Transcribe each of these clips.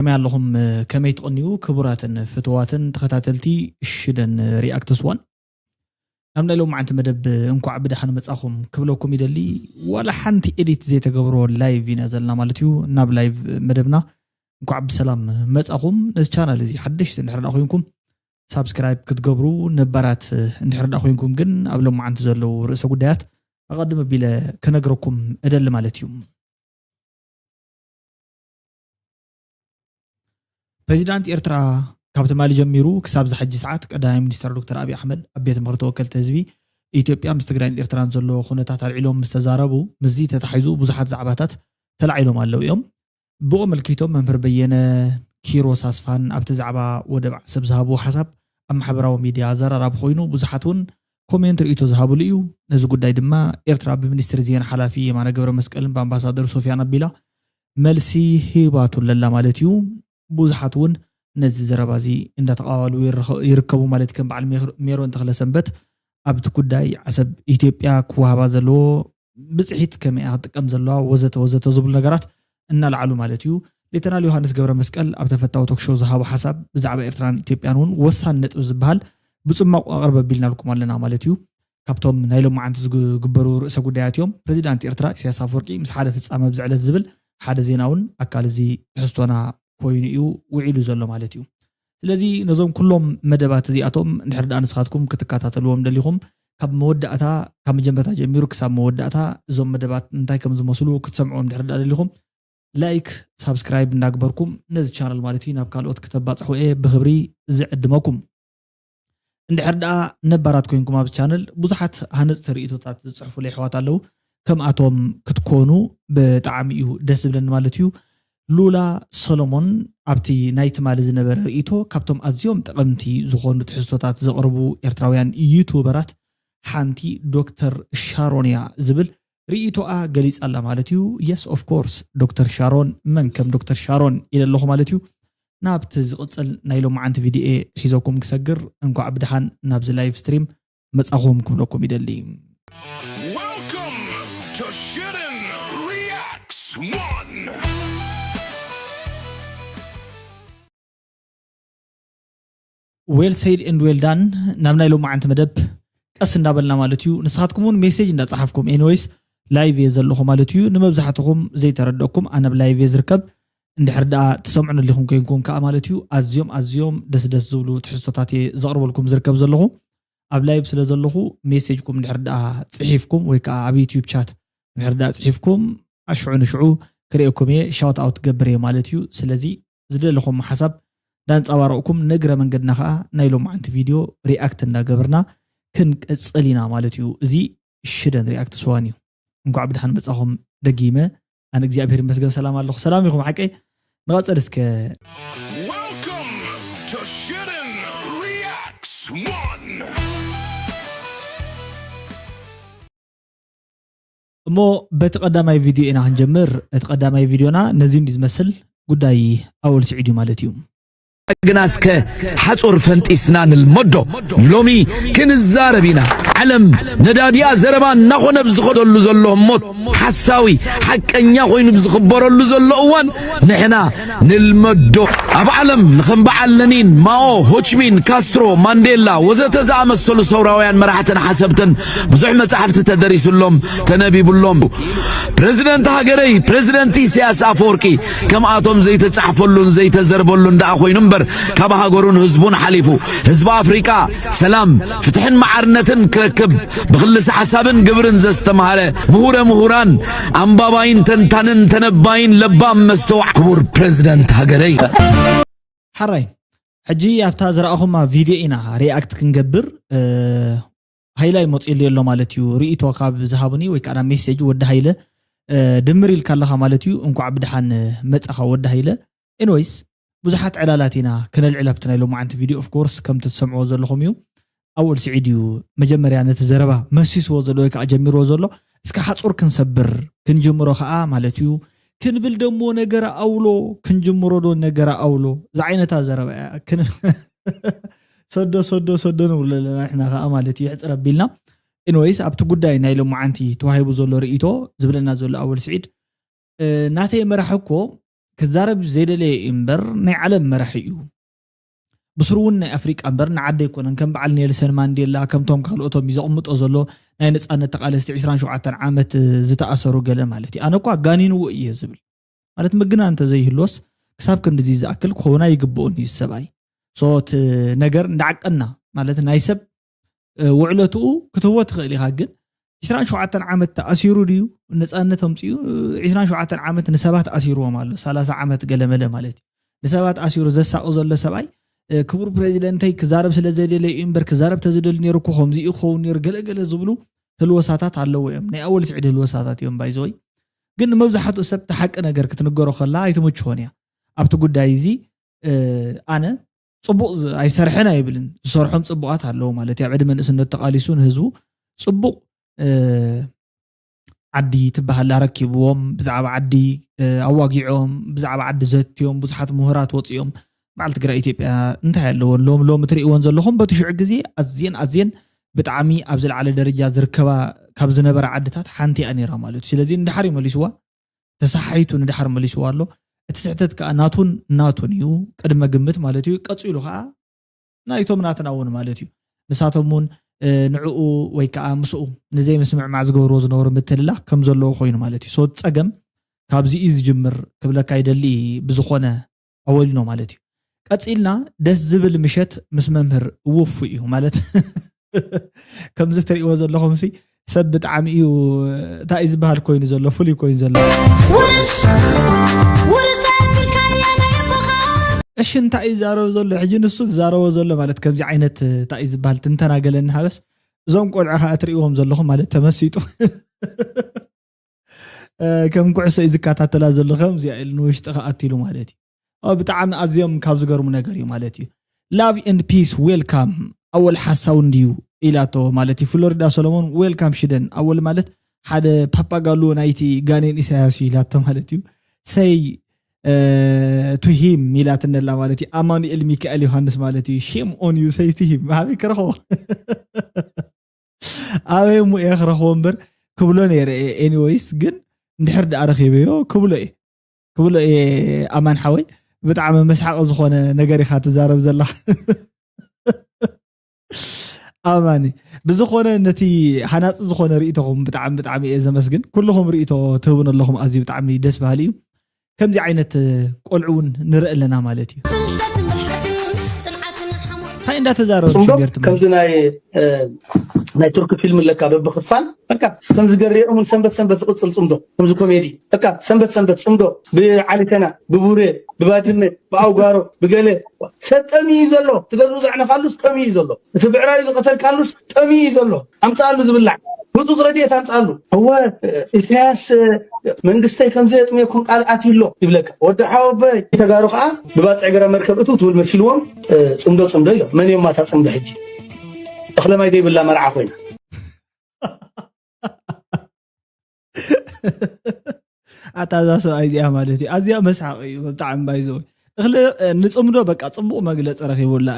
ከመይ ኣለኹም? ከመይ ትቕንዩ? ክቡራትን ፍትዋትን ተኸታተልቲ ሽደን ሪኣክትስ ዋን፣ ናብ ናይ ሎማዓንቲ መደብ እንኳዕ ብደሓን መጻኹም ክብለኩም ይደሊ። ዋላ ሓንቲ ኤዲት ዘይተገብሮ ላይቭ ኢና ዘለና ማለት እዩ። ናብ ላይቭ መደብና እንኳዕ ብሰላም መጻኹም። ነዚ ቻናል እዚ ሓደሽቲ እንድሕር ደኣ ኮይንኩም ሳብስክራይብ ክትገብሩ፣ ነባራት እንድሕር ደኣ ኮይንኩም ግን ኣብ ሎማዓንቲ ዘለዉ ርእሰ ጉዳያት ኣቐድም ኣቢለ ክነግረኩም እደሊ ማለት እዩ። ፕሬዚዳንት ኤርትራ ካብ ትማሊ ጀሚሩ ክሳብ ዝሓጂ ሰዓት ቀዳማይ ሚኒስተር ዶክተር ኣብይ ኣሕመድ ኣብ ቤት ምኽሪ ተወከልቲ ህዝቢ ኢትዮጵያ ምስ ትግራይን ኤርትራን ዘሎ ኩነታት ኣልዒሎም ምስ ተዛረቡ፣ ምስዚ ተታሒዙ ብዙሓት ዛዕባታት ተላዒሎም ኣለዉ እዮም። ብኡ ኣመልኪቶም መምህር በየነ ኪሮስ ኣስፋን ኣብቲ ዛዕባ ወደብ ዓሰብ ዝሃብዎ ሓሳብ ኣብ ማሕበራዊ ሚድያ ኣዘራራቢ ኮይኑ፣ ብዙሓት እውን ኮሜንት ርእይቶ ዝሃብሉ እዩ። ነዚ ጉዳይ ድማ ኤርትራ ብሚኒስትሪ ዜና ሓላፊ የማነ ገብረ መስቀልን ብኣምባሳደር ሶፊያን ኣቢላ መልሲ ሂባቱለላ ማለት እዩ። ብዙሓት እውን ነዚ ዘረባ እዚ እንዳተቓባሉ ይርከ-፣ ይርከቡ ማለት እዩ። ከም በዓል ሜር-፣ ሜሮን ተኽለ ሰንበት ኣብቲ ጉዳይ ዓሰብ ኢትዮጵያ ክወሃባ ዘለዎ ብፅሒት ከመይ እያ ክትጥቀም ዘለዋ ወዘተ ወዘተ ዝብሉ ነገራት እናልዓሉ ማለት እዩ። ሌተናል ዮሃንስ ገብረ መስቀል ኣብ ተፈታዊ ቶክሾ ዝሃቦ ሓሳብ ብዛዕባ ኤርትራን ኢትዮጵያን እውን ወሳኒ ነጥቢ ዝበሃል ብፅማቑ ኣቕርብ ኣቢልናልኩም ኣለና ማለት እዩ። ካብቶም ናይ ሎማዓንቲ ዝግበሩ ርእሰ ጉዳያት እዮም። ፕሬዚዳንት ኤርትራ ኢሳያስ ኣፈወርቂ ምስ ሓደ ፍጻመ ኣብዚ ዕለት ዝብል ሓደ ዜና እውን ኣካል እዚ ትሕዝቶና ኮይኑ እዩ ውዒሉ ዘሎ ማለት እዩ። ስለዚ ነዞም ኩሎም መደባት እዚኣቶም እንድሕር ደኣ ንስኻትኩም ክትከታተልዎም ደሊኹም ካብ መወዳእታ፣ ካብ መጀመርታ ጀሚሩ ክሳብ መወዳእታ እዞም መደባት እንታይ ከም ዝመስሉ ክትሰምዕዎም እንድሕር ደኣ ደሊኹም ላይክ፣ ሳብስክራይብ እንዳግበርኩም ነዚ ቻነል ማለት እዩ ናብ ካልኦት ክተባፅሑ እየ ብክብሪ ዝዕድመኩም። እንድሕር ደኣ ነባራት ኮይንኩም ኣብዚ ቻነል ብዙሓት ሃነፅቲ ርእይቶታት ዝፅሕፉለይ ኣሕዋት ኣለዉ። ከምኣቶም ክትኮኑ ብጣዕሚ እዩ ደስ ዝብለኒ ማለት እዩ። ሉላ ሰሎሞን ኣብቲ ናይ ትማሊ ዝነበረ ርእይቶ ካብቶም ኣዝዮም ጠቐምቲ ዝኾኑ ትሕዝቶታት ዘቕርቡ ኤርትራውያን ዩቱበራት ሓንቲ ዶክተር ሻሮን እያ ዝብል ርእይቶኣ ገሊጻ ኣላ ማለት እዩ። የስ ኦፍ ኮርስ ዶክተር ሻሮን መን ከም ዶክተር ሻሮን ኢለ ኣለኹ ማለት እዩ። ናብቲ ዝቕጽል ናይ ሎማዓንቲ ቪድዮ ሒዘኩም ክሰግር እንኳዕ ብደሓን ናብዚ ላይቭ ስትሪም መጻኹም ክብለኩም ይደሊ። Welcome to Shitten Reacts One. Well said and well done። ናብ ናይ ሎማዓንቲ መደብ ቀስ እንዳበልና ማለት እዩ። ንስኻትኩም እውን ሜሴጅ እንዳጻሓፍኩም፣ ኤኒዌይስ ላይቭ እየ ዘለኹ ማለት እዩ። ንመብዛሕትኹም ዘይተረደእኩም ኣነ ኣብ ላይቭ እየ ዝርከብ። እንድሕር ደኣ ትሰምዑን ኣሊኹም ኮይንኩም ከኣ ማለት እዩ ኣዝዮም ኣዝዮም ደስ ደስ ዝብሉ ትሕዝቶታት እየ ዘቕርበልኩም ዝርከብ ዘለኹ። ኣብ ላይቭ ስለ ዘለኹ ሜሴጅኩም እንድሕር ደኣ ጽሒፍኩም ወይ ከኣ ኣብ ዩትዩብ ቻት እንድሕር ደኣ ጽሒፍኩም ኣሽዑ ንሽዑ ክርእየኩም እየ፣ ሻውት ኣውት ክገብር እየ ማለት እዩ። ስለዚ ዝደለኹም ሓሳብ እንዳንጸባረቕኩም ንእግረ መንገድና ከኣ ናይ ሎማዓንቲ ቪድዮ ሪኣክት እንዳገበርና ክንቅጽል ኢና ማለት እዩ። እዚ ሽደን ሪኣክት ስዋን እዩ። እንኳዕ ብደሓን መጻኹም ደጊመ። ኣነ እግዚኣብሔር ይመስገን ሰላም ኣለኹ። ሰላም ኢኹም ሓቀይ? ንቐጽል እስከ። Welcome to Shitten Reacts One. እሞ በቲ ቀዳማይ ቪድዮ ኢና ክንጀምር። እቲ ቀዳማይ ቪድዮና ነዚ እንዲ ዝመስል ጉዳይ ኣወል ስዒድ እዩ ማለት እዩ። ግና እስከ ሓጹር ፈንጢስና ንልመዶ። ሎሚ ክንዛረብ ኢና። ዓለም ነዳዲኣ ዘረባ እናኾነ ኣብ ዝኸደሉ ዘሎ እሞ ሓሳዊ ሓቀኛ ኮይኑ ብዝኽበረሉ ዘሎ እዋን ንሕና ንልመዶ። ኣብ ዓለም ንኸም በዓል ለኒን፣ ማኦ፣ ሆችሚን፣ ካስትሮ፣ ማንዴላ ወዘተ ዝኣመሰሉ ሰውራውያን መራሕትን ሓሰብትን ብዙሕ መጻሕፍቲ ተደሪሱሎም፣ ተነቢቡሎም። ፕረዚደንት ሃገረይ ፕረዚደንት ኢሳያስ ኣፈወርቂ ከምኣቶም ዘይተጻሕፈሉን ዘይተዘርበሉን ደኣ ኮይኑ እምበር ካብ ሃገሩን ህዝቡን ሓሊፉ ህዝቢ ኣፍሪቃ ሰላም፣ ፍትሕን መዓርነትን ክረክብ ብክልሲ ሓሳብን ግብርን ዘስተምሃረ ምሁረ ምሁራን ኣንባባይን ተንታንን ተነባይን ለባም መስተዋዕ ክቡር ፕረዚደንት ሃገረይ። ሓራይ ሕጂ ኣብታ ዝረኣኹማ ቪድዮ ኢና ሪኣክት ክንገብር። ሃይላይ መፂሉ ኣሎ ማለት እዩ። ርእይቶ ካብ ዝሃቡኒ ወይ ከዓ ናብ ሜሴጅ ወዲ ሃይለ ድምር ኢልካ ኣለኻ ማለት እዩ። እንኳዕ ብድሓን መፃኻ ወዲ ሃይለ። ኤንወይስ ብዙሓት ዕላላት ኢና ክነልዕል ኣብቲ ናይ ሎማዓንቲ ቪድዮ። ኦፍኮርስ ከምቲ ትሰምዕዎ ዘለኹም እዩ። ኣወል ስዒድ እዩ መጀመርያ ነቲ ዘረባ መሲስዎ ዘሎ ወይ ከዓ ጀሚርዎ ዘሎ። እስከ ሓፁር ክንሰብር ክንጅምሮ ከዓ ማለት እዩ። ክንብል ደሞ ነገረ ኣውሎ ክንጅምሮ ዶ ነገረ ኣውሎ ዝዓይነታ ዘረባ እያ። ሰዶ ሰዶ ሰዶ ንብሎ ኣለና ንሕና ከዓ ማለት እዩ። ሕፅር ኣቢልና። ኤንወይስ ኣብቲ ጉዳይ ናይ ሎማዓንቲ ተዋሂቡ ዘሎ ርእይቶ ዝብለና ዘሎ ኣወል ስዒድ ናተይ መራሕ እኮ ክዛረብ ዘይደለየ እዩ እምበር ናይ ዓለም መራሒ እዩ። ብስሩ እውን ናይ ኣፍሪቃ እምበር ንዓዲ ኣይኮነን። ከም በዓል ኔልሰን ማንዴላ፣ ከምቶም ካልኦቶም እዩ ዘቕምጦ ዘሎ። ናይ ነጻነት ተቓለስቲ ዕስራን ሸውዓተን ዓመት ዝተኣሰሩ ገለ ማለት እዩ። ኣነ እኳ ጋኒንዎ እየ ዝብል ማለት ምግና እንተዘይህልዎስ ክሳብ ክንድዚ ዝኣክል ክኸውን ኣይግብኦን እዩ ሰብኣይ። ሶ እቲ ነገር እንዳዓቀና ማለት ናይ ሰብ ውዕለትኡ ክትህቦ ትኽእል ኢኻ። ግን ዕስራን ሸውዓተን ዓመት ተኣሲሩ ድዩ ነፃነት ኣምፅኡ? ዕስራን ሸውዓተን ዓመት ንሰባት ኣሲርዎም ኣሎ። ሰላሳ ዓመት ገለመለ ማለት እዩ። ንሰባት ኣሲሩ ዘሳቕ ዘሎ ሰብኣይ ክቡር ፕሬዚደንተይ ክዛረብ ስለ ዘደለ እዩ እምበር ክዛረብ ተዝደሊ ነይሩ እኮ ከምዚ እዩ ክኸውን ነይሩ ገለገለ ዝብሉ ህልወሳታት ኣለዎ እዮም። ናይ ኣወል ስዒድ ህልወሳታት እዮም ባይዘወይ። ግን ንመብዛሕትኡ ሰብ ተሓቂ ነገር ክትንገሮ ከላ ኣይትምችሆን እያ። ኣብቲ ጉዳይ እዚ ኣነ ፅቡቕ ኣይሰርሐን ኣይብልን። ዝሰርሖም ፅቡቓት ኣለዉ ማለት እዩ። ኣብ ዕድመ ንእስነት ተቓሊሱ ንህዝቡ ፅቡቕ ዓዲ ትበሃል ኣረኪብዎም፣ ብዛዕባ ዓዲ ኣዋጊዖም፣ ብዛዕባ ዓዲ ዘትዮም፣ ብዙሓት ምሁራት ወፅኦም። በዓል ትግራይ ኢትዮጵያ እንታይ ኣለዎን ሎም ሎም ትርእይዎን ዘለኹም በቲ ሽዑ ግዜ ኣዝየን ኣዝየን ብጣዕሚ ኣብ ዝለዓለ ደረጃ ዝርከባ ካብ ዝነበራ ዓድታት ሓንቲ እያ ነይራ ማለት እዩ። ስለዚ ንድሓር ይመሊስዋ ተሳሓይቱ ንድሓር መሊስዋ ኣሎ። እቲ ስሕተት ከዓ ናቱን ናቱን እዩ ቅድመ ግምት ማለት እዩ። ቀፂሉ ከዓ ናይቶም ናትና እውን ማለት እዩ። ንሳቶም እውን ንዕኡ ወይ ከዓ ምስኡ ንዘይምስምዕማዕ ዝገብርዎ ዝነበሩ ምትልላኽ ከም ዘለዎ ኮይኑ ማለት እዩ። ሶ ፀገም ካብዚ እዩ ዝጅምር ክብለካ ይደሊ። ብዝኾነ ኣወሊኖ ማለት እዩ። ቀፂልና ደስ ዝብል ምሸት ምስ መምህር ውፉ እዩ ማለት ከምዚ ትሪእዎ ዘለኹም ሲ ሰብ ብጣዕሚ እዩ እንታይ እዩ ዝበሃል ኮይኑ ዘሎ ፍሉይ ኮይኑ ዘሎ። እሺ እንታይ እዩ ዝዛረብ ዘሎ ሕጂ ንሱ ዝዛረቦ ዘሎ ማለት ከምዚ ዓይነት እንታይ እዩ ዝበሃል ትንተና ገለ እናሃበስ እዞም ቆልዑ ከዓ ትሪእዎም ዘለኹም ማለት ተመሲጡ ከም ኩዕሶ እዩ ዝከታተላ ዘሎ ከምዚኣ ኢሉ ንውሽጢ ከኣትሉ ማለት እዩ። ብጣዕሚ ኣዝዮም ካብ ዝገርሙ ነገር እዩ ማለት እዩ። Love and peace welcome ኣወል ሓሳው እንድዩ ኢላቶ ማለት እዩ። ፍሎሪዳ ሰሎሞን welcome ሽደን ኣወል ማለት ሓደ ፓፓጋሎ ናይቲ ጋኔን ኢሳያስ እዩ ኢላቶ ማለት እዩ። Say to him ኢላትነላ ማለት እዩ። ኣማኑኤል ሚካኤል ዮሃንስ ማለት እዩ። Shame on you say to him ኣበይ ክረኽቦ ኣበይ እሞ እየ ክረኽቦ እምበር ክብሎ ነይረ እየ። Anyways ግን እንድሕር ደኣ ረኺበዮ ክብሎ እየ ክብሎ እየ። ኣማን ሓወይ ብጣዕሚ መስሓቂ ዝኾነ ነገር ኢኻ ትዛረብ ዘላ ኣማኒ። ብዝኾነ ነቲ ሃናፂ ዝኾነ ርእቶኹም ብጣዕሚ ብጣዕሚ እየ ዘመስግን። ኩልኹም ርእቶ ትህቡን ኣለኹም ኣዝዩ ብጣዕሚ ደስ በሃሊ እዩ። ከምዚ ዓይነት ቆልዑ እውን ንርኢ ኣለና ማለት እዩ። እንታይ እንዳተዛረበ ጽምዶ ከምዚ ናይ ናይ ቱርክ ፊልም ኣለካ በብክፋል በቃ ከምዚ ገሪኦም ሰንበት ሰንበት ዝቕጽል ጽምዶ ከምዚ ኮሜዲ በቃ ሰንበት ሰንበት ጽምዶ ብዓሊተና ብቡሬ ብባድመ ብኣውጋሮ ብገለ ሰብ ጠሚ እዩ ዘሎ ትገዝኡ ዘዕነኻሉስ ጠሚ እዩ ዘሎ እቲ ብዕራዩ ዝቐተልካሉስ ጠሚ እዩ ዘሎ ኣምጻሉ ዝብላዕ ህጹጽ ረድኤት ኣምጻሉ እወ ኢሳያስ መንግስተይ ከምዘየጥምየኩም ቃል ኣትዩ ኣሎ ይብለካ ወዲ ሓወበይ ተጋሩ ከዓ ብባፅዕ ገራ መርከብ እትው ትብል መሲልዎም ፅምዶ ፅምዶ ኢሎም መን እዮም ማታ ፅምዶ ሕጂ እኽለማይ ዘይብላ መርዓ ኮይና ኣታ እዛ ሰብኣይ እዚኣ ማለት እዩ ኣዝያ መስሓቂ እዩ ብጣዕሚ ባይዘወይ ንፅምዶ በቃ ፅቡቕ መግለፂ ረኪቡላ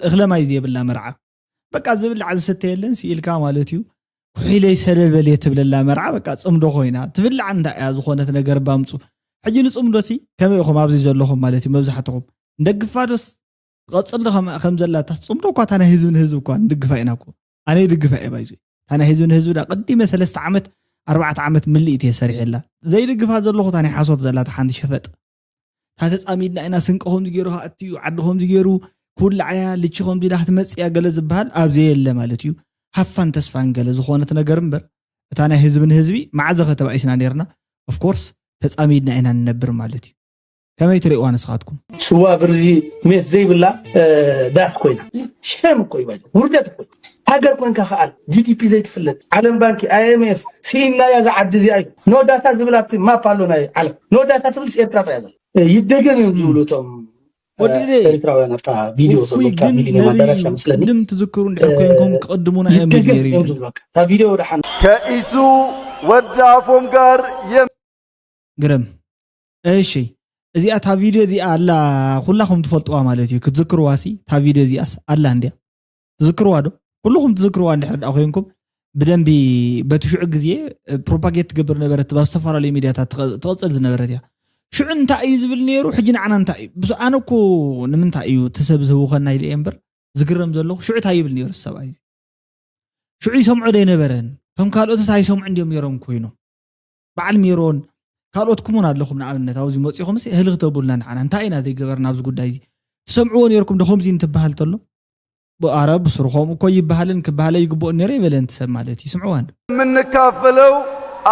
እኽለማይ ዘይብላ መርዓ በቃ ዝብላዕ ዝስተ የለን ስኢልካ ማለት እዩ ኩሒለይ ሰለል በልየ ትብለላ መርዓ በቃ ፅምዶ ኮይና ትብላዕ እንታይ እያ ዝኾነት ነገር ባምፁ ሕጂ ንፅምዶ ሲ ከመይ ኢኹም ኣብዚ ዘለኹም ማለት እዩ መብዛሕትኹም እንደግፋ ዶስ ትቐፅል ከም ዘላታ ፅምዶ እኳ እታ ናይ ህዝቢ ንህዝቢ እኳ ንድግፋ ኢና እኮ ኣነ ይድግፋ እየ ባይዙ እታ ናይ ህዝቢ ንህዝቢ ዳ ቅዲመ ሰለስተ ዓመት ኣርባዕተ ዓመት ምልኢት እየ ሰሪሐላ ዘይድግፋ ዘለኹ እታ ናይ ሓሶት ዘላታ ሓንቲ ሸፈጥ እታ ተፃሚድና ኢና ስንቂ ከምዚ ገይሩ ክኣቱ እዩ ዓዲ ከምዚ ገይሩ ክውላዓያ ልቺ ከምዚ ኢላ ክትመፅእ እያ ገለ ዝበሃል ኣብ ዘየለ ማለት እዩ ሃፋን ተስፋን ገለ ዝኾነት ነገር እምበር እታ ናይ ህዝቢ ንህዝቢ መዓዘ ከተባኢስና ነርና ኦፍኮርስ ተፃሚድና ኢና ንነብር ማለት እዩ ከመይ ትርእዋ ንስኻትኩም ስዋ ብርዚ ሜስ ዘይብላ ዳስ ኮይና ሸም እኮ ይባል ውርደት እኮ ሃገር ኮንካ ከኣል ጂዲፒ ዘይትፍለጥ ዓለም ባንኪ ኣይኤምኤፍ ስኢናያ ዝዓዲ እዚኣ እዩ ኖ ዳታ ዝብል ኣብቲ ማፕ ኣሎ ናይ ዓለም ኖ ዳታ ትብልስ ኤርትራ ጥራያ ዘላ ይደገም እዮም ዝብሉ እቶም ኤርትራውያን ኣብታ ቪድዮ ዘሎ ሚሊኒየም ኣዳራሽ መስለኒ ቅድም ትዝክሩ እንድሕር ኮይንኩም ክቕድሙና እዮም ይደገም እዮም ዝብሉ እታ ቪድዮ ደሓን ከኢሱ ወዲ ኣፎም ጋር የም ግርም እሺ እዚኣ እታ ቪድዮ እዚኣ ኣላ ኩላኹም ትፈልጥዋ ማለት እዩ ክትዝክርዋ ሲ እታ ቪድዮ እዚኣስ ኣላ እንድያ ትዝክርዋ ዶ ኩልኹም ትዝክርዋ እንድሕር ዳ ኮይንኩም ብደንቢ በቲ ሽዑ ግዜ ፕሮፓጌት ትገብር ነበረት ኣብ ዝተፈላለዩ ሚድያታት ትቐፅል ዝነበረት እያ ሽዑ እንታይ እዩ ዝብል ነይሩ? ሕጂ ንዓና እንታይ እዩ? ብስ-፣ ኣነ እኮ ንምንታይ እዩ እቲ ሰብ ዝህውኸና ኢለ እየ እምበር ዝግረም ዘለኹ። ሽዑ እንታይ ይብል ነይሩ ሰብኣይ እዚ? ሽዑ ይሰምዖ ዶ ኣይነበረን? ከም ካልኦትስ ኣይሰምዑ እንዲዮም ነይሮም ኮይኖም። በዓል ሜሮን፣ ካልኦትኩም እውን ኣለኹም። ንኣብነት ኣብዚ መፂኹም ሲ ህልኽ ተብሉና ንዓና እንታይ ኢና ዘይገበርና ኣብዚ ጉዳይ እዚ? ትሰምዕዎ ነይርኩም ዶ ከምዚ እንትበሃል ተሎ? ብ-፣ ኣረ ብስሩ ከምኡ እኮ ይበሃልን ክበሃለ ይግብኦ ነይረ ይበለ እንት ሰብ ማለት እዩ። ስምዕዋ እንዶ። የምንካፈለው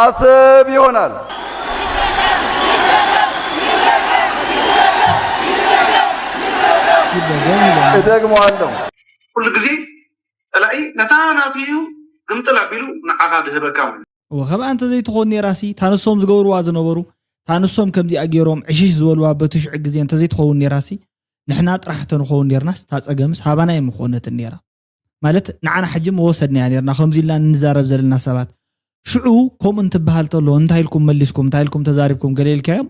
አሰብ ይሆናል። ይደገም ይደገም። እደግመዋለሁ። ኩሉ ግዜ ጸላኢ ነታ ናቱ እዩ ግምጥል ኣቢሉ ንዓኻ ድህበካ። እወ፣ ከምኣ እንተዘይትኸውን ነይራሲ፣ እታ ንሶም ዝገብርዋ ዝነበሩ፣ እታ ንሶም ከምዚኣ ገይሮም ዕሽሽ ዝበልዋ በቲ ሽዑ ግዜ እንተዘይትኸውን ነይራሲ፣ ንሕና ጥራሕ ተንኸውን ነይርናስ፣ እታ ጸገምስ ሃባና ኣይምኾነትን ነይራ። ማለት፣ ንዓና ሕጂ ምወሰድናያ ነይርና፣ ከምዚ ኢልና ንዛረብ ዘለና ሰባት። ሽዑ፣ ከምኡ እንትበሃል ተሎ፣ እንታይ ኢልኩም መሊስኩም፣ እንታይ ኢልኩም ተዛሪብኩም፣ ገለ ኢልካዮም?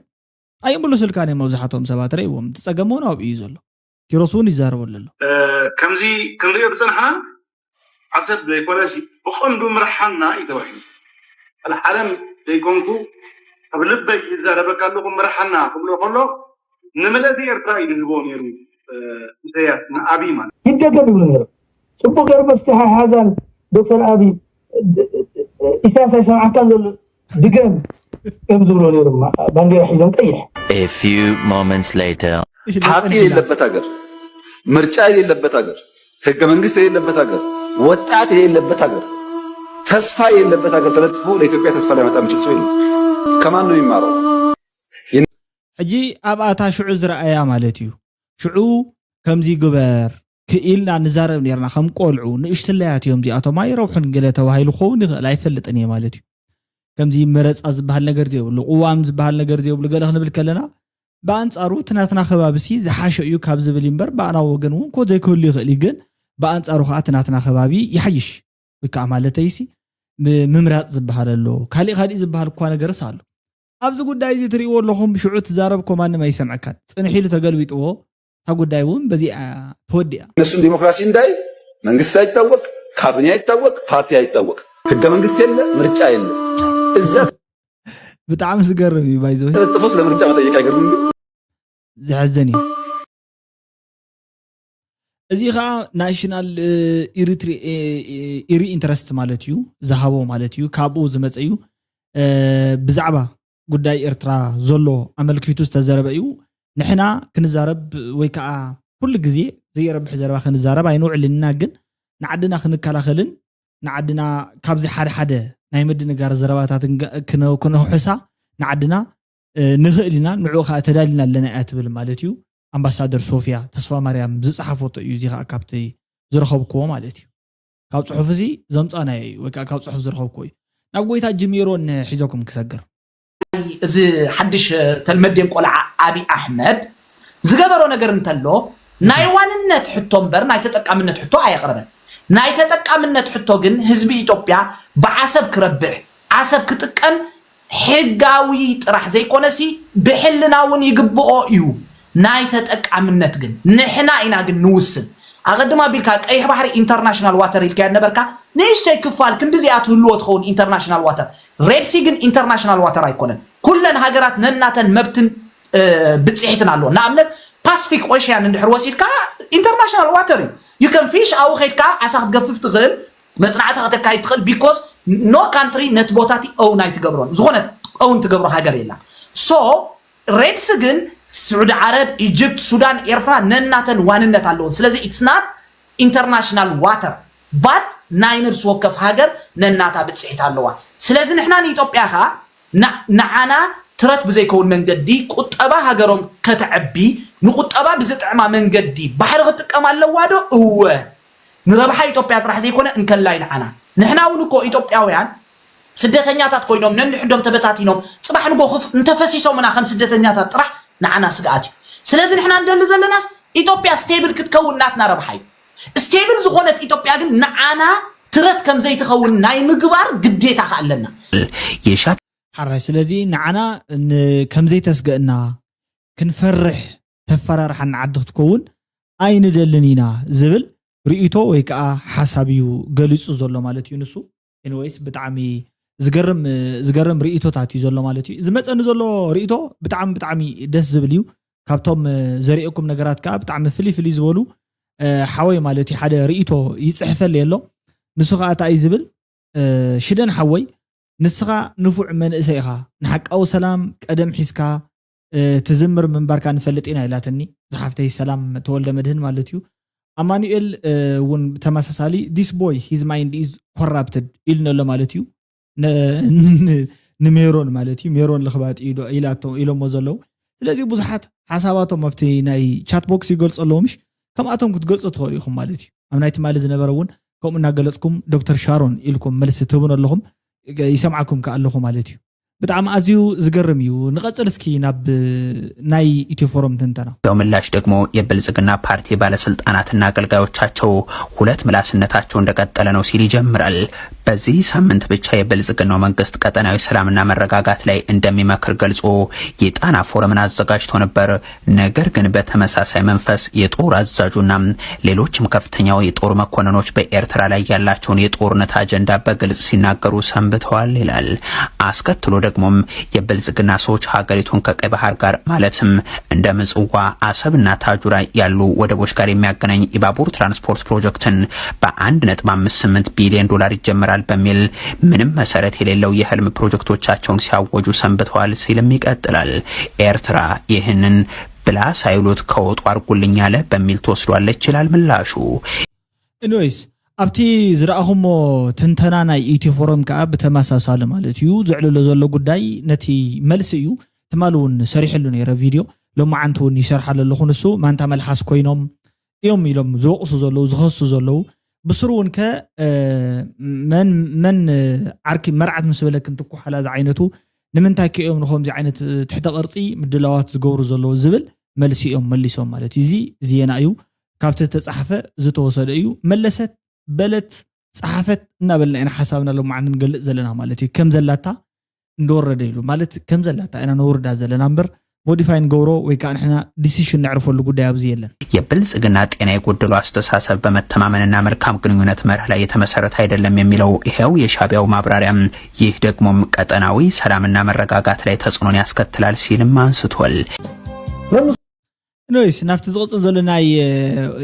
ኣይምልሱልካን እዮም መብዛሕትኦም ሰባት፣ ረእይዎም። እቲ ጸገም እውን ኣብኡ እዩ ዘሎ። ኪሮስ እውን ይዛረበሉ ኣሎ። ከምዚ ክንሪኦ ዝጸናሕና ዓሰብ ዘይኮነሲ ብቐንዱ ምርሓና እዩ ተባሂሉ። ጸላእ ዓለም ዘይኮንኩ ኣብ ልበይ ይዛረበካ ኣለኹ ምርሓና ክብሎ ከሎ ንመለሲ ኤርትራ እዩ ዝህቦ ነይሩ ኢሳያስ ንኣብይ ማለት እዩ። ይደገም ይብሉ ነይሮም። ጽቡቕ ገይሩ መፍትሒ ኣይሓዛን ዶክተር ኣብይ ኢሳያስ ኣይሰምዓካን ዘሎ ድገም እዮም ዝብሉ ነይሮም። ባንዴራ ሒዞም ቀይሕ A few moments later. ፓርቲ የሌለበት ሀገር፣ ምርጫ የሌለበት ሀገር፣ ህገ መንግስት የሌለበት ሀገር፣ ወጣት የሌለበት ሀገር፣ ተስፋ የሌለበት ሀገር ተለጥፎ ለኢትዮጵያ ተስፋ ሊያመጣ የሚችል ሰው የለም። ከማን ነው የሚማረው? ሕጂ ኣብኣ እታ ሽዑ ዝረኣያ ማለት እዩ። ሽዑ ከምዚ ግበር ክኢልና ንዛረብ ነርና ከም ቆልዑ። ንእሽትለያት እዮም እዚኣቶም ኣይረብሑን ገለ ተባሂሉ ክኸውን ይኽእል ኣይፈልጥን እየ ማለት እዩ። ከምዚ መረፃ ዝበሃል ነገር ዘይብሉ ቅዋም ዝበሃል ነገር ዘይብሉ ገለ ክንብል ከለና ብኣንፃሩ እቲ ናትና ከባቢ ሲ ዝሓሸ እዩ ካብ ዝብል እምበር ብኣና ወገን እውን ኮ ዘይክህሉ ይኽእል እዩ። ግን ብኣንፃሩ ከዓ እቲ ናትና ከባቢ ይሓይሽ ወይ ከዓ ማለተይሲ ምምራፅ ዝበሃል ኣሎ። ካሊእ ካሊእ ዝበሃል እኳ ነገርስ ኣሎ። ኣብዚ ጉዳይ እዚ ትርእይዎ ኣለኹም ሽዑ ትዛረብ እኮ ማንም ኣይሰምዐካን። ፅንሕ ኢሉ ተገልቢጥዎ እታ ጉዳይ እውን በዚኣ ተወዲኣ። እነሱም ዲሞክራሲ እንዳይል መንግስት አይታወቅ፣ ካቢኔ አይታወቅ፣ ፓርቲ አይታወቅ፣ ህገ መንግስት የለ፣ ምርጫ የለ። እዛ ብጣዕሚ ዝገርም እዩ ባይዘ ተለጥፎ ስለ ምርጫ መጠየቅ አይገርምም ግን ዘሐዘን እዩ። እዚ ከዓ ናሽናል ኢሪ ኢንትረስት ማለት እዩ ዝሃቦ ማለት እዩ። ካብኡ ዝመፀ እዩ። ብዛዕባ ጉዳይ ኤርትራ ዘሎ ኣመልኪቱ ዝተዘረበ እዩ። ንሕና ክንዛረብ ወይ ከዓ ኩሉ ግዜ ዘየረብሕ ዘረባ ክንዛረብ ኣይንውዕልን ኢና። ግን ንዓድና ክንከላኸልን ንዓድና ካብዚ ሓደ ሓደ ናይ ምድንጋር ዘረባታት ክንውሕሳ ንዓድና ንኽእል ኢና፣ ንዕኡ ከዓ ተዳሊና ኣለና እያ ትብል ማለት እዩ። ኣምባሳደር ሶፊያ ተስፋማርያም ዝፀሓፈቶ እዩ። እዚ ከዓ ካብቲ ዝረኸብክዎ ማለት እዩ። ካብ ፅሑፍ እዚ ዘምፃናዮ እዩ ወይ ከዓ ካብ ፅሑፍ ዝረኸብክዎ እዩ። ናብ ጎይታ ጅሚሮ ንሒዘኩም ክሰግር። እዚ ሓድሽ ተልመዴን ቆልዓ ኣብይ ኣሕመድ ዝገበሮ ነገር እንተሎ ናይ ዋንነት ሕቶ እምበር ናይ ተጠቃምነት ሕቶ ኣየቕረበን። ናይ ተጠቃምነት ሕቶ ግን ህዝቢ ኢትዮጵያ ብዓሰብ ክረብሕ ዓሰብ ክጥቀም ሕጋዊ ጥራሕ ዘይኮነሲ ብሕልና እውን ይግብኦ እዩ። ናይ ተጠቃምነት ግን ንሕና ኢና ግን ንውስን። ኣቐድም ኣቢልካ ቀይሕ ባሕሪ ኢንተርናሽናል ዋተር ኢልካያ ነበርካ። ንእሽተይ ክፋል ክንዲ እዚኣ ትህልዎ ትኸውን ኢንተርናሽናል ዋተር። ሬድሲ ግን ኢንተርናሽናል ዋተር ኣይኮነን። ኩለን ሃገራት ነናተን መብትን ብፅሒትን ኣለዎ። ንኣብነት ፓስፊክ ኦሽያን እንድሕር ወሲድካ ኢንተርናሽናል ዋተር እዩ። You can fish ኣብኡ ከይድካ ዓሳ ክትገፍፍ ትኽእል፣ መፅናዕቲ ከተካይድ ትኽእል because no country ነቲ ቦታ እቲ own ኣይትገብሮን። ዝኾነት own ትገብሮ ሃገር የላ። So ሬድሲ ግን ስዑዲ ዓረብ፣ ኢጅፕት፣ ሱዳን፣ ኤርትራ ነናተን ዋንነት ኣለዎን። ስለዚ it's not international water but ናይ ነብሲ ወከፍ ሃገር ነናታ ብፅሒት ኣለዋ። ስለዚ ንሕና ንኢትዮጵያ ኸዓ ንዓና ትረት ብዘይከውን መንገዲ ቁጠባ ሃገሮም ከተዕቢ ንቁጠባ ብዝጥዕማ መንገዲ ባሕሪ ክትጥቀም ኣለዋ ዶ? እወ። ንረብሓ ኢትዮጵያ ጥራሕ ዘይኮነ እንከላይ ንዓና። ንሕና እውን እኮ ኢትዮጵያውያን ስደተኛታት ኮይኖም ነንሕዶም ተበታቲኖም ፅባሕ ንጎ ክፍ እንተፈሲሶምና ከም ስደተኛታት ጥራሕ ንዓና ስግኣት እዩ። ስለዚ ንሕና ንደሊ ዘለናስ ኢትዮጵያ ስቴብል ክትከውን ናትና ረብሓ እዩ። ስቴብል ዝኾነት ኢትዮጵያ ግን ንዓና ትረት ከም ዘይትኸውን ናይ ምግባር ግዴታ ከ ኣለና። የሻ ሓራይ ስለዚ ንዓና ከም ዘይተስገእና ክንፈርሕ ተፈራርሓና ዓዲ ክትከውን ኣይንደልን ኢና ዝብል ርእይቶ ወይ ከዓ ሓሳብ እዩ ገሊፁ ዘሎ ማለት እዩ ንሱ። Anyways ብጣዕሚ ዝገርም ዝገርም ርእቶታት እዩ ዘሎ ማለት እዩ። ዝመፀኒ ዘሎ ርእቶ ብጣዕሚ ብጣዕሚ ደስ ዝብል እዩ። ካብቶም ዘርእየኩም ነገራት ከዓ ብጣዕሚ ፍልይ ፍልይ ዝበሉ ሓወይ ማለት እዩ ሓደ ርእቶ ይፅሕፈልይ ኣሎ። ንሱ ከዓ እንታይ እዩ ዝብል? ሽደን ሓወይ፣ ንስኻ ንፉዕ መንእሰይ ኢኻ። ንሓቃዊ ሰላም ቀደም ሒዝካ ትዝምር ምንባርካ ንፈልጥ ኢና ኢላትኒ ዝሓፍተይ ሰላም ተወልደ መድህን ማለት እዩ። ኣማኑኤል እውን ተመሳሳሊ፣ this boy, his mind is corrupted ኢሉ ነሎ ማለት እዩ። ንሜሮን ማለት እዩ። ሜሮን ልኽባጥ ኢሎሞ ዘለዉ። ስለዚ ብዙሓት ሓሳባቶም ኣብቲ ናይ ቻት ቦክስ ይገልፁ ኣለዉ። ምሽ ከምኣቶም ክትገልፁ ትኽእሉ ኢኹም ማለት እዩ። ኣብ ናይ ትማሊ ዝነበረ እውን ከምኡ እናገለፅኩም ዶክተር ሻሮን ኢልኩም መልሲ ትህቡን ኣለኹም፣ ይሰምዓኩም ከ ኣለኹ ማለት እዩ። ብጣዕሚ ኣዝዩ ዝገርም እዩ። ንቐፅል እስኪ ናብ ናይ ኢትዮ ፎረም ትንተና። ው ምላሽ ደግሞ የብልጽግና ፓርቲ ባለስልጣናትና አገልጋዮቻቸው ሁለት ምላስነታቸው እንደቀጠለ ነው ሲል ይጀምራል። በዚህ ሳምንት ብቻ የብልጽግናው መንግስት ቀጠናዊ ሰላምና መረጋጋት ላይ እንደሚመክር ገልጾ የጣና ፎረምን አዘጋጅቶ ነበር። ነገር ግን በተመሳሳይ መንፈስ የጦር አዛዡና ሌሎችም ከፍተኛው የጦር መኮንኖች በኤርትራ ላይ ያላቸውን የጦርነት አጀንዳ በግልጽ ሲናገሩ ሰንብተዋል ይላል። አስከትሎ ደግሞም የብልጽግና ሰዎች ሀገሪቱን ከቀይ ባህር ጋር ማለትም እንደ ምጽዋ፣ አሰብና ታጁራ ያሉ ወደቦች ጋር የሚያገናኝ የባቡር ትራንስፖርት ፕሮጀክትን በአንድ ነጥብ አምስት ስምንት ቢሊዮን ዶላር ይጀምራል በሚል ምንም መሰረት የሌለው የህልም ፕሮጀክቶቻቸውን ሲያወጁ ሰንብተዋል ሲልም ይቀጥላል። ኤርትራ ይህንን ብላ ሳይሉት ከወጡ አርጉልኝ አለ በሚል ትወስዷለች ይላል ምላሹ። Anyways፣ ኣብቲ ዝረኣኹሞ ትንተና ናይ ኢትዮ ፎረም ከዓ ብተመሳሳሊ ማለት እዩ ዘዕልሎ ዘሎ ጉዳይ ነቲ መልሲ እዩ። ትማሊ እውን ሰሪሕሉ ነይረ ቪድዮ፣ ሎማዓንቲ እውን ይሰርሓሉ ኣለኹ። ንሱ ማንታ መልሓስ ኮይኖም እዮም ኢሎም ዝወቕሱ ዘለዉ፣ ዝኸሱ ዘለዉ። ብስሩ እውን ከ መን መን ዓርኪ መርዓት ምስ በለክን ትኩሓላ ዝዓይነቱ፣ ንምንታይ ከ እዮም ንኸምዚ ዓይነት ትሕተ ቅርፂ ምድላዋት ዝገብሩ ዘለዉ ዝብል መልሲ እዮም መሊሶም ማለት እዩ። እዚ ዜና እዩ፣ ካብቲ ተፃሓፈ ዝተወሰደ እዩ። መለሰት በለት ፀሓፈት እናበልና ኢና ሓሳብና ሎማዓንቲ ንገልፅ ዘለና ማለት እዩ። ከም ዘላታ እንደወረደ ኢሉ ማለት ከም ዘላታ ኢና ነውርዳ ዘለና እምበር ሞዲፋይ ንገብሮ ወይ ከዓ ንሕና ዲሲሽን ነዕርፈሉ ጉዳይ ኣብዚ የለን። የብልጽግና ጤና የጎደለው አስተሳሰብ በመተማመንና መልካም ግንኙነት መርህ ላይ የተመሰረተ አይደለም የሚለው ይኸው የሻዕቢያው ማብራሪያም ይህ ደግሞም ቀጠናዊ ሰላምና መረጋጋት ላይ ተጽዕኖን ያስከትላል ሲልም አንስቷል። ኖይስ ናብቲ ዝቕፅል ዘሎ ናይ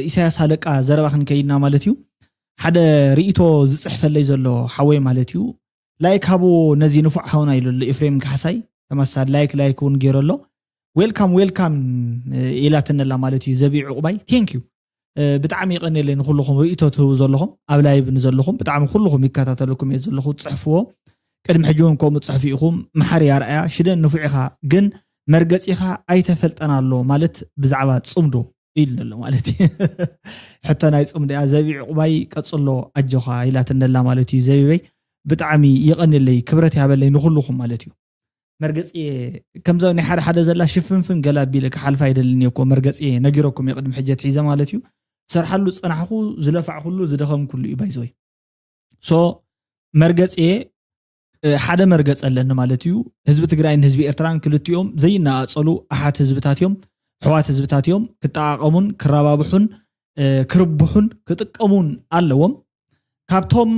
ኢሳያስ ሃለቃ ዘረባ ክንከይድና ማለት እዩ። ሓደ ርእቶ ዝፅሕፈለይ ዘሎ ሓወይ ማለት እዩ። ላይክ ሃቡ ነዚ ንፉዕ ሓውና ኢሉ ኣሎ ኤፍሬም ካሕሳይ። ተመሳሳሊ ላይክ ላይክ እውን ገይሩ ኣሎ። ዌልካም ዌልካም ኢላትነላ ማለት እዩ። ዘቢ ዕቁባይ ቴንክ ዩ። ብጣዕሚ ይቐንየለይ ንኩልኹም ርእቶ ትህቡ ዘለኹም፣ ኣብ ላይቭ ንዘለኹም ብጣዕሚ ኩልኹም ይከታተለኩም እየ ዘለኹ። ትፅሕፍዎ ቅድሚ ሕጂ እውን ከምኡ ትፅሕፉ ኢኹም። መሓሪ ኣርኣያ ሽደን ንፉዕ ኢኻ ግን መርገፂኻ ኣይተፈልጠን ኣሎ ማለት ብዛዕባ ፅምዶ ኢሉ ኣሎ ማለት እዩ። ሕቶ ናይ ፅምዶ እያ። ዘቢ ዕቁባይ ቀፅሎ ኣጆኻ ኢላትነላ ማለት እዩ። ዘቢበይ ብጣዕሚ ይቐንየለይ፣ ክብረት ያበለይ ንኩልኹም ማለት እዩ። መርገፂ ከምዛ ናይ ሓደ ሓደ ዘላ ሽፍንፍን ገላ ቢለ ክሓልፋ ኣይደልን እየ እኮ። መርገፂ ነጊረኩም እየ ቅድሚ ሕጂ ኣትሒዘ ማለት እዩ። ዝሰርሓሉ ዝፀናሕኩ ዝለፋዕኩሉ ዝደኸምኩሉ እዩ ባይዘወይ። ሶ መርገፂ ሓደ መርገፂ ኣለኒ ማለት እዩ። ህዝቢ ትግራይን ህዝቢ ኤርትራን ክልቲኦም ዘይነኣፀሉ ኣሓት ህዝብታት እዮም፣ ኣሕዋት ህዝብታት እዮም። ክጠቓቐሙን ክረባብሑን ክርብሑን ክጥቀሙን ኣለዎም። ካብቶም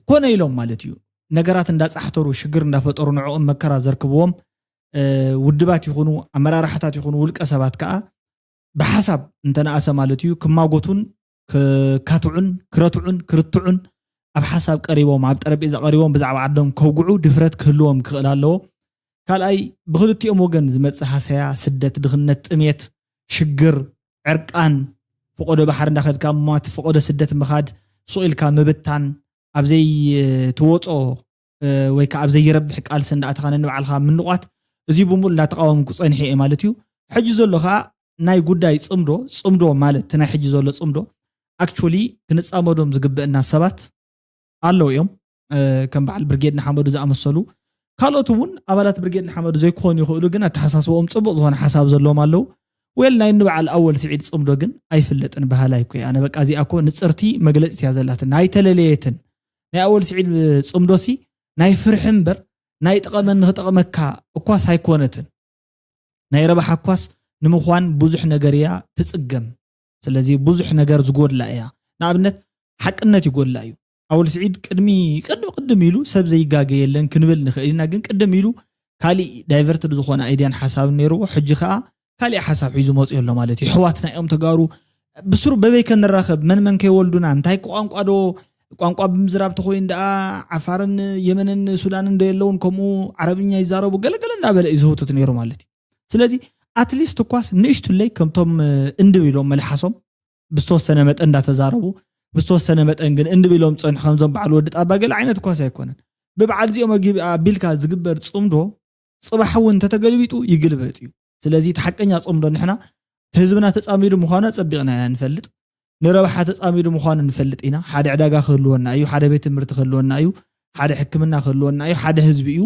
ኮነ ኢሎም ማለት እዩ ነገራት እንዳፃሕተሩ ሽግር እንዳፈጠሩ ንዕኦም መከራ ዘርክብዎም ውድባት ይኹኑ ኣመራርሓታት ይኹኑ ውልቀ ሰባት ከዓ ብሓሳብ እንተነኣሰ ማለት እዩ ክማጎቱን ክካትዑን ክረትዑን ክርትዑን ኣብ ሓሳብ ቀሪቦም ኣብ ጠረጴዛ ቀሪቦም ብዛዕባ ዓዶም ከውግዑ ድፍረት ክህልዎም ክኽእል ኣለዎ። ካልኣይ ብክልቲኦም ወገን ዝመፅእ ሃሰያ፣ ስደት፣ ድኽነት፣ ጥሜት፣ ሽግር፣ ዕርቃን፣ ፈቆዶ ባሕሪ እንዳኸድካ ሞት፣ ፈቆዶ ስደት ምኻድ፣ ሱቕ ኢልካ ምብታን፣ ኣብ ዘይትወፆ ወይ ከዓ ኣብ ዘይረብሕ ቃልሲ እንዳኣተኻ ነንባዕልኻ ምንቋት፣ እዚ ብምሉእ እንዳተቃወምኩ ፀኒሐ እየ ማለት እዩ። ሕጂ ዘሎ ከዓ ናይ ጉዳይ ፅምዶ፣ ፅምዶ ማለት እቲ ናይ ሕጂ ዘሎ ፅምዶ ኣክቹሊ ክንፃመዶም ዝግበአና ሰባት ኣለዉ እዮም። ከም በዓል ብርጌድ ንሓመዱ ዝኣመሰሉ ካልኦት እውን ኣባላት ብርጌድ ንሓመዱ ዘይኮኑ ይኽእሉ፣ ግን ኣተሓሳስቦኦም ፅቡቕ ዝኾነ ሓሳብ ዘለዎም ኣለዉ። ዌል ናይ ንበዓል ኣወል ስዒድ ፅምዶ ግን ኣይፍለጥን በሃላይ እኮ እየ ኣነ። በቃ እዚኣ እኮ ንፅርቲ መግለፂት እያ ዘላትን ኣይተለለየትን። ናይ ኣወል ስዒድ ፅምዶሲ ናይ ፍርሒ እምበር ናይ ጥቐመኒ ክጠቕመካ እኳስ ኣይኮነትን። ናይ ረብሓ እኳስ ንምዃን ብዙሕ ነገር እያ ትፅገም። ስለዚ ብዙሕ ነገር ዝጎድላ እያ። ንኣብነት ሓቅነት ይጎድላ እዩ። ኣወል ስዒድ ቅድሚ ቅድም ቅድም ኢሉ ሰብ ዘይጋገ የለን ክንብል ንኽእል ኢና። ግን ቅድም ኢሉ ካሊእ ዳይቨርትድ ዝኾነ ኣይድያን ሓሳብን ነይርዎ። ሕጂ ከዓ ካሊእ ሓሳብ ሒዙ መፅኡ ኣሎ ማለት እዩ። ኣሕዋትና እዮም ተጋሩ። ብስሩ በበይ ከንራኸብ፣ መን መን ከይወልዱና፣ እንታይ ቋንቋ ዶ፣ ቋንቋ ብምዝራብ ተኮይን ደኣ ዓፋርን የመንን ሱዳንን ዶ የለውን ከምኡ ዓረብኛ ይዛረቡ፣ ገለገለ እንዳበለ እዩ ዝህውትት ነይሩ ማለት እዩ። ስለዚ ኣትሊስት እኳስ ንእሽቱለይ ከምቶም እንድብ ኢሎም መልሓሶም ብዝተወሰነ መጠን እንዳተዛረቡ፣ ብዝተወሰነ መጠን ግን እንድብ ኢሎም ፀንሑ ከምዞም በዓል ወዲ ጣባ ገለ ዓይነት እኳስ ኣይኮነን። ብበዓል እዚኦም ኣጊ- ኣቢልካ ዝግበር ፅምዶ ፅባሕ እውን እንተተገልቢጡ ይግልበጥ እዩ። ስለዚ እቲ ሓቀኛ ፅምዶ ንሕና እቲ ህዝብና ተፃሚዱ ምዃኑ ኣፀቢቕና ኢና ንፈልጥ። ንረብሓ ተፃሚዱ ምዃኑ ንፈልጥ ኢና። ሓደ ዕዳጋ ክህልወና እዩ፣ ሓደ ቤት ትምህርቲ ክህልወና እዩ፣ ሓደ ሕክምና ክህልወና እዩ፣ ሓደ ህዝቢ እዩ።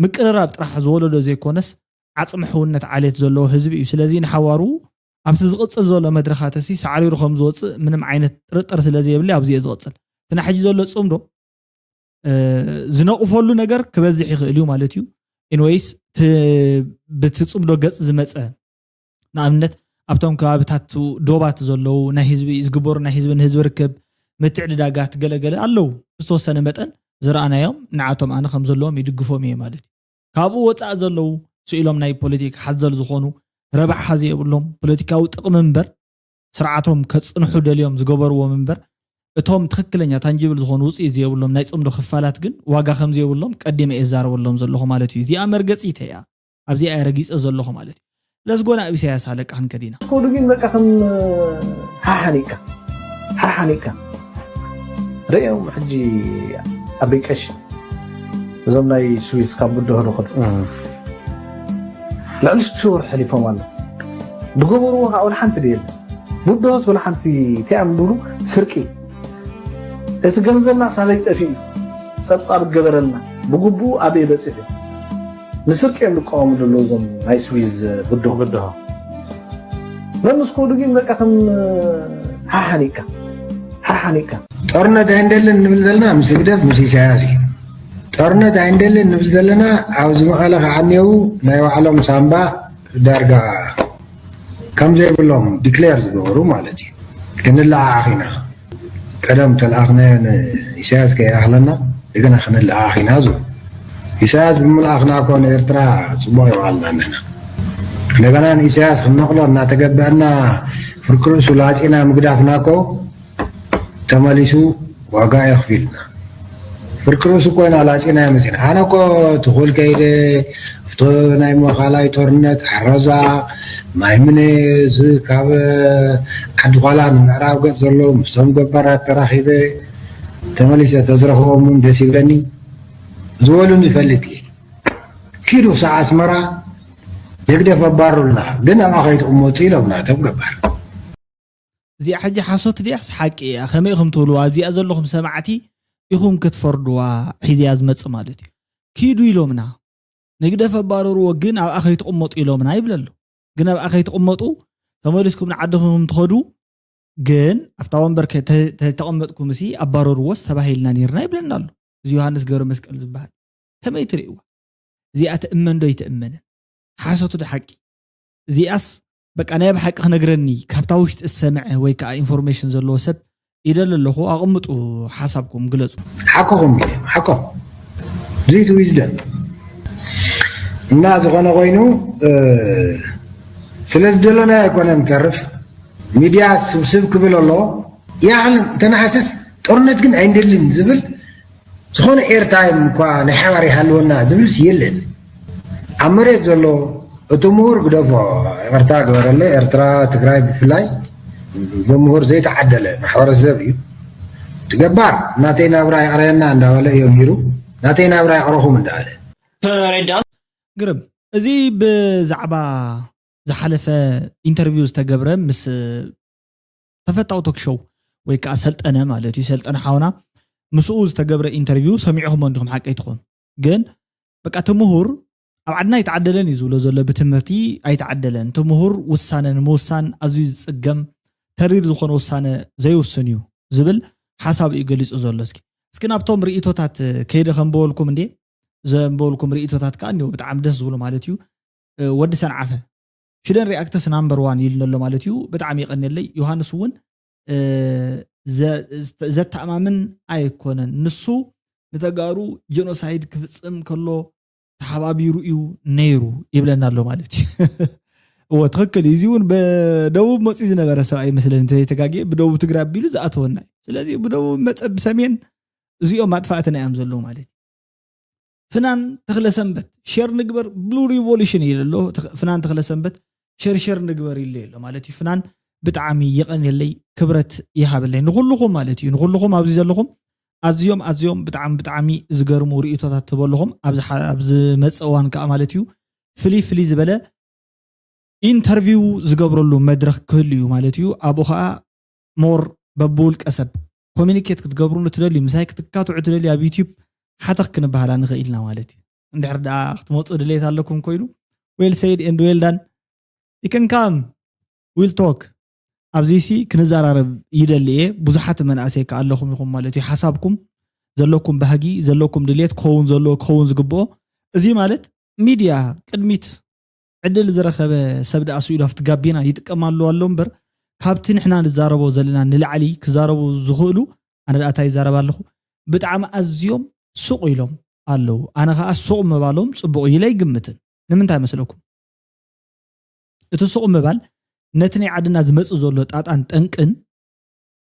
ምቅርራብ ጥራሕ ዝወለዶ ዘይኮነስ ዓፅሚ ሕውነት ዓሌት ዘለዎ ህዝቢ እዩ። ስለዚ ንሓዋሩ ኣብቲ ዝቕፅል ዘሎ መድረኻትሲ ሳዕሪሩ ከም ዝወፅእ ምንም ዓይነት ጥርጥር ስለ ዘየብለይ ኣብዚ እየ ዝቕፅል። እቲ ናይ ሕጂ ዘሎ ፅምዶ ዝነቕፈሉ ነገር ክበዝሕ ይኽእል እዩ ማለት እዩ። ኢንወይስ ብቲ ፅምዶ ገፅ ዝመፀ ንኣብነት ኣብቶም ከባብታት ዶባት ዘለዉ ናይ ህዝቢ ዝግበሩ ናይ ህዝቢ ንህዝቢ ርክብ ምትዕድዳጋት ገለገለ ኣለዉ። ዝተወሰነ መጠን ዝረኣናዮም ንዓቶም ኣነ ከም ዘለዎም ይድግፎም እየ ማለት እዩ። ካብኡ ወፃእ ዘለዉ ስኢሎም ናይ ፖለቲካ ሓዘል ዝኾኑ ረብሓ ዘይብሎም ፖለቲካዊ ጥቕሚ እምበር ስርዓቶም ከፅንሑ ደልዮም ዝገበርዎም እምበር እቶም ትኽክለኛ ታንጂብል ዝኾኑ ውፅኢት ዘይብሎም ናይ ፅምዶ ክፋላት ግን ዋጋ ከም ዘይብሎም ቀዲመ እየ ዝዛረበሎም ዘለኹ ማለት እዩ። እዚኣ መርገፂተይ እያ። ኣብዚኣ እየ ረጊፀ ዘለኹ ማለት እዩ። ለዝጎ ናብ ኢሳያስ ኣለቃ ክንከድ ኢና። ስኮዱ ግን በቃ ከም ሓሓኒቅካ ሓሓኒቅካ ርእዮም ሕጂ ኣበይ ቀሽ እዞም ናይ ስዊስ ካብ ብድሆ ዝኸዱ ልዕሊ ሽወር ሕሊፎም ኣሎ ዝገበርዎ ከዓ ወላ ሓንቲ ድየለ ብድሆስ ወላ ሓንቲ እንታይ እዮም ዝብሉ ስርቂ እቲ ገንዘብና ሳበይ ጠፊኡ ጸብጻብ ገበረልና ብግቡኡ ኣበይ በጺሑ ንስርቂ እዮም ዝቃወሙ ዘለዉ እዞም ናይ ስዊዝ ብድሆ ብድሆ መምስ ኮዱ ግን በቃ ከም ሓሓኒቅካ ሓሓኒቅካ ጦርነት ኣይንደልን ንብል ዘለና ምስ ህግደፍ ምስ ኢሳያስ እዩ። ጦርነት ኣይንደልን ንብል ዘለና ኣብዚ መቐለ ከዓ እኒአው ናይ ባዕሎም ሳምባ ዳርጋ ከም ዘይብሎም ዲክሌር ዝገበሩ ማለት እዩ። ክንለዓዓኽ ኢና። ቀደም ተለኣኽናዮ ንኢሳያስ ከይኣኽለና እንደገና ክንለኣኣኽ ኢና ዝብል ኢሳያስ ብምልኣኽና እኮ ንኤርትራ ፅቡቕ ይውዓልና ኣለና። እንደገና ንኢሳያስ ክንነቕሎ እናተገበአና ፍርቂ ርእሱ ላፂና ምግዳፍና እኮ ተመሊሱ ዋጋ የኽፊልና። ፍርቂ ርእሱ እኮ ኢና ላፂናዮ መፂና። ኣነ እኮ ትኹል ከይደ ኣብቲ ናይ ሞኻላይ ጦርነት ዓረዛ ማይምነ እዚ ካብ ዓዲ ኳላ ንምዕራብ ገፅ ዘሎ ምስቶም ገባራት ተራኺበ ተመሊሰ ተዝረኽቦም እውን ደስ ይብለኒ ዝበሉን ይፈልጥ እየ። ኪዱ ክሳዕ ኣስመራ ህግደፍ ኣባሩልና ግን ኣብኣ ከይትቕመጡ ኢሎምና እቶም ገባር። እዚኣ ሕጂ ሓሶት ድያስ ሓቂ እያ? ከመይ ኢኹም ትብልዋ? ኣብዚኣ ዘለኹም ሰማዕቲ ኢኹም ክትፈርድዋ። ሒዘያ ዝመጽእ ማለት እዩ። ኪዱ ኢሎምና፣ ንግደፍ ኣባረርዎ፣ ግን ኣብኣ ከይትቕመጡ ኢሎምና ይብል ኣሎ። ግን ኣብኣ ከይትቕመጡ ተመሊስኩም ንዓድኹም ትኸዱ፣ ግን ኣብታ ወንበር ተይተቐመጥኩም ሲ ኣባረርዎስ ተባሂልና ነይርና ይብለና ኣሎ። እዚ ዮሃንስ ገብረ መስቀል ዝበሃል ከመይ ትርእይዋ? እዚኣ ትእመን ዶ ይትእመንን? ሓሶት ዶ ሓቂ? እዚኣስ በቃ ናይ ብሓቂ ክነግረኒ ካብታ ውሽጢ ዝሰምዐ ወይ ከዓ ኢንፎርሜሽን ዘለዎ ሰብ ይደሊ ኣለኹ። ኣቕምጡ ሓሳብኩም ግለፁ። ሓቅኹም እዩ ሓቆም ዘይት ዊዝደም እና ዝኾነ ኮይኑ ስለ ዝደለና ኣይኮነን ተርፍ ሚድያ ስብስብ ክብል ኣሎ ያህል ተናሓስስ ጦርነት ግን ኣይንደልን ዝብል ዝኾነ ኤርታይም እኳ ናይ ሓባር ይሃልወና ዝብልስ የለን። ኣብ መሬት ዘሎ እቲ ምሁር ግደፎ ይቕርታ ግበረለ ኤርትራ ትግራይ ብፍላይ ብምሁር ዘይተዓደለ ማሕበረሰብ እዩ። ትገባር ናተይ ናብራ ይቕረየና እንዳበለ እዮም ሂሩ ናተይ ናብራ ይቕረኹም እንዳበለ ፕሬዚዳንት ግርም እዚ ብዛዕባ ዝሓለፈ ኢንተርቪው ዝተገብረ ምስ ተፈታዊ ቶክሾው ወይ ከዓ ሰልጠነ ማለት እዩ ሰልጠነ ሓውና ምስኡ ዝተገብረ ኢንተርቪው ሰሚዕኹሞ እንዲኹም ሓቀይ ትኾኑ ግን በቃ እቲ ምሁር ኣብ ዓድና ኣይተዓደለን እዩ ዝብሎ ዘሎ ብትምህርቲ ኣይተዓደለን እቲ ምሁር ውሳነ ንምውሳን ኣዝዩ ዝፅገም ተሪር ዝኾነ ውሳነ ዘይውስን እዩ ዝብል ሓሳብ እዩ ገሊፁ ዘሎ እስኪ እስኪ ናብቶም ርእቶታት ከይደ ከንበወልኩም እንዴ ዘንበወልኩም ርእቶታት ከዓ እኒው ብጣዕሚ ደስ ዝብሉ ማለት እዩ ወዲ ሰንዓፈ ሽደን ሪኣክተስ ናምበር ዋን ኢሉ ኣሎ ማለት እዩ ብጣዕሚ ይቀንየለይ ዮሃንስ እውን ዘ- ዘተ- ዘተኣማምን ኣይኮነን። ንሱ ንተጋሩ ጀኖሳይድ ክፍጽም ከሎ ተሓባቢሩ እዩ ነይሩ ይብለና ኣሎ ማለት እዩ። እወ፣ ትኽክል እዩ። እዚ እውን ብደቡብ መፂኡ ዝነበረ ሰብኣይ ይመስለኒ እንተዘይተጋግየ፣ ብደቡብ ትግራይ ኣቢሉ ዝኣተወና እዩ። ስለዚ ብደቡብ መፀ ብሰሜን እዚኦም ኣጥፋእትና እዮም ዘለዉ ማለት እዩ። ፍናን ተኽለ ሰንበት ሸር ንግበር፣ ብሉ ሪቮሉሽን እዩ ዘሎ። ተኽ- ፍናን ተኽለ ሰንበት ሸር ሸር ንግበር ኢሉ ኣሎ ማለት እዩ። ፍናን ብጣዕሚ የቐንየለይ፣ ክብረት ይሃበለይ ንኹልኹም ማለት እዩ። ንኹልኹም ኣብዚ ዘለኹም ኣዝዮም ኣዝዮም ብጣዕሚ ብጣዕሚ ዝገርሙ ርእይቶታት ትህቡ ኣለኹም። ኣብዚ ሓ- ኣብ ዝመጽእ እዋን ከዓ ማለት እዩ ፍልይ ፍልይ ዝበለ ኢንተርቪው ዝገብረሉ መድረኽ ክህሉ እዩ ማለት እዩ። ኣብኡ ከዓ ሞር በብውልቀ ሰብ ኮሚኒኬት ክትገብሩ ትደልዩ፣ ምሳይ ክትካትዑ ትደልዩ፣ ኣብ ዩቲዩብ ሓተኽ ክንበሃላ ንኽእል ኢና ማለት እዩ። እንድሕር ደኣ ክትመፁ ድሌት ኣለኩም ኮይኑ፣ well said and well done, you can come, we'll talk። ኣብዚ ሲ ክንዘራረብ ይደሊ እየ። ብዙሓት መናእሰይ ከ ኣለኹም ኢኹም ማለት እዩ። ሓሳብኩም፣ ዘለኩም ባህጊ፣ ዘለኩም ድሌት ክኸውን ዘለዎ ክኸውን ዝግብኦ። እዚ ማለት ሚድያ ቅድሚት ዕድል ዝረኸበ ሰብ ደኣ ስኢሉ ኣብቲ ጋቢና ይጥቀም ኣለዋ ኣሎ እምበር፣ ካብቲ ንሕና ንዛረቦ ዘለና ንላዕሊ ክዛረቡ ዝኽእሉ፣ ኣነ ደኣ እንታይ ይዛረብ ኣለኹ፣ ብጣዕሚ ኣዝዮም ሱቕ ኢሎም ኣለዉ። ኣነ ኸዓ ሱቕ ምባሎም ጽቡቕ ኢለ ኣይግምትን። ንምንታይ መስለኩም? እቲ ሱቕ ምባል ነቲ ናይ ዓድና ዝመጽእ ዘሎ ጣጣን ጠንቅን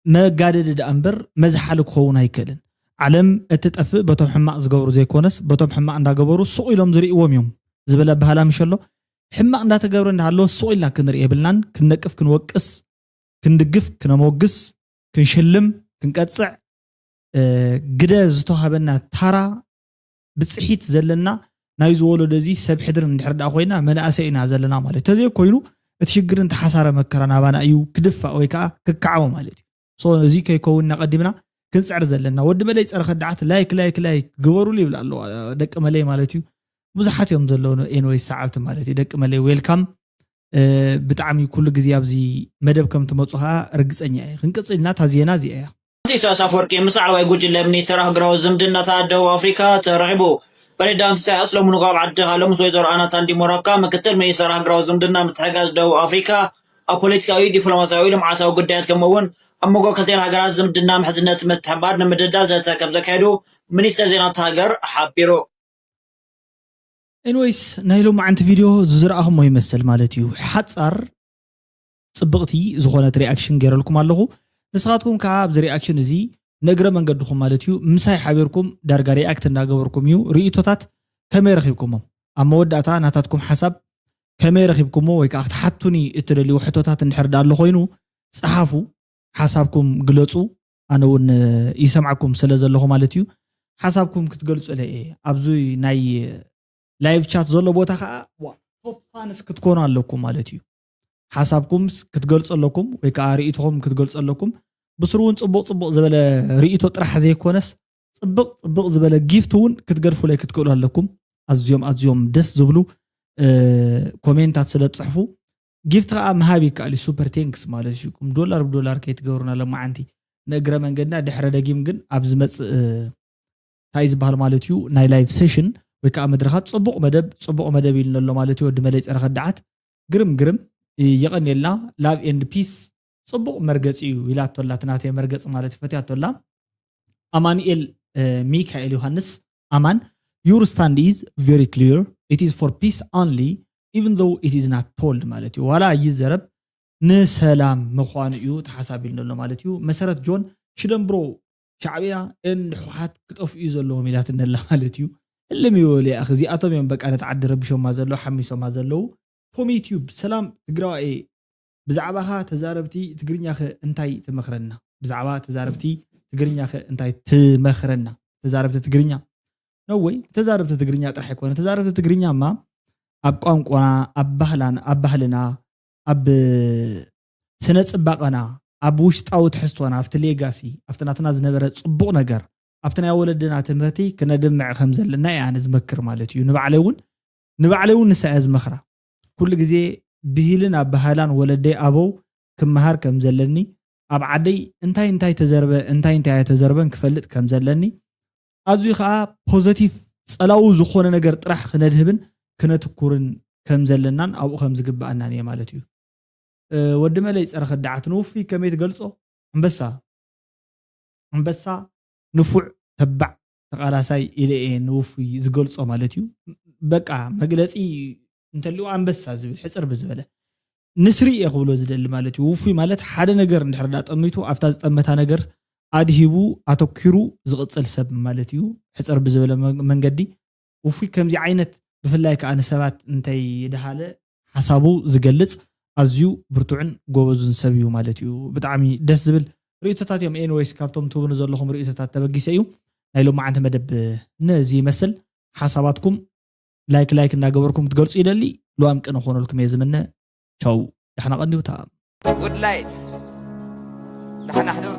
መጋደዲ ደኣ እምበር መዝሓሊ ክኸውን ኣይክእልን። ዓለም እትጠፍእ በቶም ሕማቕ ዝገብሩ ዘይኮነስ በቶም ሕማቕ እንዳገበሩ ሱቕ ኢሎም ዝርእዎም እዮም ዝበለ ኣበሃላ ምሽ ኣሎ። ሕማቕ እንዳተገብረ እንዳሃለወ ሱቕ ኢልና ክንርኢ የብልናን። ክንነቅፍ፣ ክንወቅስ፣ ክንድግፍ፣ ክነመወግስ፣ ክንሽልም፣ ክንቀጽዕ፣ እ፣ ግደ ዝተዋሃበና ታራ ብፅሒት ዘለና ናይ ዝወለዶ እዚ ሰብ ሕድሪ እንድሕር ደኣ ኮይና መናእሰይ ኢና ዘለና ማለት እዩ። ተዘይኮይኑ እቲ ሽግርን ተሓሳረ መከራ ናባና እዩ ክድፋእ ወይ ከዓ ክከዓቦ ማለት እዩ። ሶ እዚ ከይከውን ኢና ቀዲምና ክንፅዕር ዘለና። ወዲ መለይ ፀረ ከዳዓት ላይክ ላይክ ላይክ ግበሩሉ ይብል ኣለዋ ደቂ መለይ ማለት እዩ። ብዙሓት እዮም ዘለዉ ኤንወይ ሰዓብቲ ማለት እዩ። ደቂ መለይ ዌልካም። እ፣ ብጣዕሚ ኩሉ ግዜ ኣብዚ መደብ ከም ትመፁ ከዓ ርግፀኛ እየ። ክንቅፅል ኢና። እታ ዜና እዚኣ እያ። ፕሬዚዳንት ኢሳያስ ኣፈወርቂ ምስ ላዕለዋይ ጉጅለ ሚኒስትር ሃገራዊ ዝምድናታት ደቡብ ኣፍሪካ ተራኺቡ። ፕሬዚዳንት ኢሳያስ ሎሚ ንግሆ ኣብ ዓዲ ሃሎ ምስ ወይዘሮ ኣናታን ዲሞራካ ምክትል ሚኒስትር ሃገራዊ ዝምድና ምትሕጋዝ ደቡብ ኣፍሪካ ኣብ ፖለቲካዊ፣ ዲፕሎማሲያዊ፣ ልምዓታዊ ጉዳያት ከምኡ እውን ኣብ መንጎ ክልቲኣን ሃገራት ዝምድና ምሕዝነት ምትሕብባር ንምድልዳል ዘተ ከም ዘካየዱ ሚኒስትር ዜና እታ ሃገር ሓቢሩ። ኤንወይስ ናይ ሎማዓንቲ ቪድዮ ዝዝረኣኹሞ ይመስል ማለት እዩ። ሓፃር ፅብቕቲ ዝኾነት ሪኣክሽን ገይረልኩም ኣለኹ። ንስኻትኩም ከዓ ኣብዚ ሪኣክሽን እዚ ንእግረ መንገድኹም ማለት እዩ ምሳይ ሓቢርኩም ዳርጋ ሪኣክት እንዳገበርኩም እዩ። ርእይቶታት ከመይ ረኺብኩሞ? ኣብ መወዳእታ ናታትኩም ሓሳብ ከመይ ረኺብኩሞ ወይ ከዓ ክትሓቱኒ እትደልዩ ሕቶታት እንድሕር ደኣ ኣሎ ኮይኑ ፀሓፉ፣ ሓሳብኩም ግለፁ። ኣነ እውን ይሰምዓኩም ስለ ዘለኹ ማለት እዩ ሓሳብኩም ክትገልፁ ኢለ እየ። ኣብዚ ናይ ላይቭ ቻት ዘሎ ቦታ ከዓ ዋ፣ ቶፕ ፋንስ ክትኮኑ ኣለኩም ማለት እዩ። ሓሳብኩም ክትገልፁ ኣለኩም ወይ ከዓ ርእይቶኹም ክትገልፁ ኣለኩም። ብስሩ እውን ፅቡቕ ፅቡቕ ዝበለ ርእይቶ ጥራሕ ዘይኮነስ ፅብቕ ፅብቕ ዝበለ ጊፍት እውን ክትገድፉለይ ክትክእሉ ኣለኩም። ኣዝዮም ኣዝዮም ደስ ዝብሉ እ፣ ኮሜንታት ስለ ትፅሕፉ ጊፍት ከዓ ምሃብ ይከኣል እዩ። ሱፐር ቴንክስ ማለት እዩ። ኩም ዶላር ብዶላር ከይትገብሩና ለማዓንቲ ንእግረ መንገድና ድሕረ ደጊም ግን ኣብ ዝመፅእ እ፣ እንታይ ዝበሃል ማለት እዩ ናይ ላይቭ ሴሽን ወይ ከዓ መድረኻት ፅቡቕ መደብ ፅቡቕ መደብ ኢሉ ኣሎ ማለት እዩ። ወዲ መለይ ፀረ ከዳዓት ግርም ግርም እ፣ የቐንየልና። ላቭ ኤንድ ፒስ ፅቡቕ መርገፂ እዩ ኢላቶ ኣላ። እቲ ናተይ መርገፂ ማለት እዩ ፈትያቶ ኣላ። ኣማኑኤል እ፣ ሚካኤል ዮሃንስ ኣማን your stand is very clear, it is for peace only, even though it is not told ማለት እዩ። ዋላ ይዘረብ ንሰላም ምዃኑ እዩ ተሓሳቢሉ ዘሎ ማለት እዩ። መሰረት ጆን ሽደንብሮ ሻዕብያ ኤንድ ሕወሓት ክጠፍኡ እዩ ዘለዎም ኢላትኒ ኣላ ማለት እዩ። እልም ይበሉ ይኣኽ እዚኣቶም እዮም በቃ ነቲ ዓዲ ረቢሾማ ዘለዉ ሓሚሶማ ዘለዉ። ፖሚ ዩቲዩብ ሰላም ትግራዋኤ ብዛዕባኻ ተዛረብቲ ትግርኛኸ እንታይ ትመኽረና? ብዛዕባ ተዛረብቲ ትግርኛኸ እንታይ ትመኽረና? ተዛረብቲ ትግርኛ ነወይ ተዛረብቲ ትግርኛ ጥራሕ ኣይኮነ ተዛረብቲ ትግርኛ እማ ኣብ ቋንቋና ኣብ ባህላን ኣብ ባህልና ኣብ ስነ ፅባቐና ኣብ ውሽጣዊ ትሕዝቶና ኣብቲ ሌጋሲ ኣብቲ ናትና ዝነበረ ፅቡቕ ነገር ኣብቲ ናይ ወለድና ትምህርቲ ክነድምዕ ከም ዘለና እየ ኣነ ዝመክር ማለት እዩ። ንባዕለይ እውን ንባዕለይ እውን ንሳ እያ ዝመኽራ። ኩሉ ግዜ ብሂልን ኣበሃህላን ወለደይ ኣበው ክመሃር ከም ዘለኒ ኣብ ዓደይ እንታይ እንታይ ተዘርበ እንታይ እንታይ ኣይተዘርበን ክፈልጥ ከም ዘለኒ ኣዝዩ ከዓ ፖዘቲቭ ፀላዊ ዝኾነ ነገር ጥራሕ ክነድህብን ክነትኩርን ከም ዘለናን ኣብኡ ከም ዝግበኣናን እየ ማለት እዩ። እ፣ ወዲ መለይ ፀረ ከዳዓት ንውፉይ ከመይ ትገልፆ? ኣንበሳ ኣንበሳ ንፉዕ ተባዕ ተቓላሳይ ኢለ እየ ንውፉይ ዝገልጾ ማለት እዩ። በቃ መግለጺ እንተልዎ ኣንበሳ ዝብል ሕጽር ብዝበለ ንስሪ እየ ክብሎ ዝደሊ ማለት እዩ። ውፉይ ማለት ሓደ ነገር እንድሕር ዳ ጠሚቱ ኣብታ ዝጠመታ ነገር ኣድሂቡ ኣተኪሩ ዝቕጽል ሰብ ማለት እዩ። ሕጽር ብዝበለ መ- መንገዲ ውፉይ ከምዚ ዓይነት ብፍላይ ከዓ ንሰባት እንተይ ደሃለ ሓሳቡ ዝገልጽ ኣዝዩ ብርቱዕን ጎበዙን ሰብ እዩ ማለት እዩ። ብጣዕሚ ደስ ዝብል ርእቶታት እዮም። ኤንወይስ ካብቶም ትብኑ ዘለኹም ርእቶታት ተበጊሰ እዩ ናይ ሎማዓንቲ መደብ ነዚ ይመስል። ሓሳባትኩም ላይክ ላይክ እናገበርኩም ክትገልጹ ይደሊ። ልዋም ቅነ ክኾነልኩም እየ ዝምነ። ቻው፣ ደሕና ቀንዲውታ። Good light. ደሓና ሕደሩ።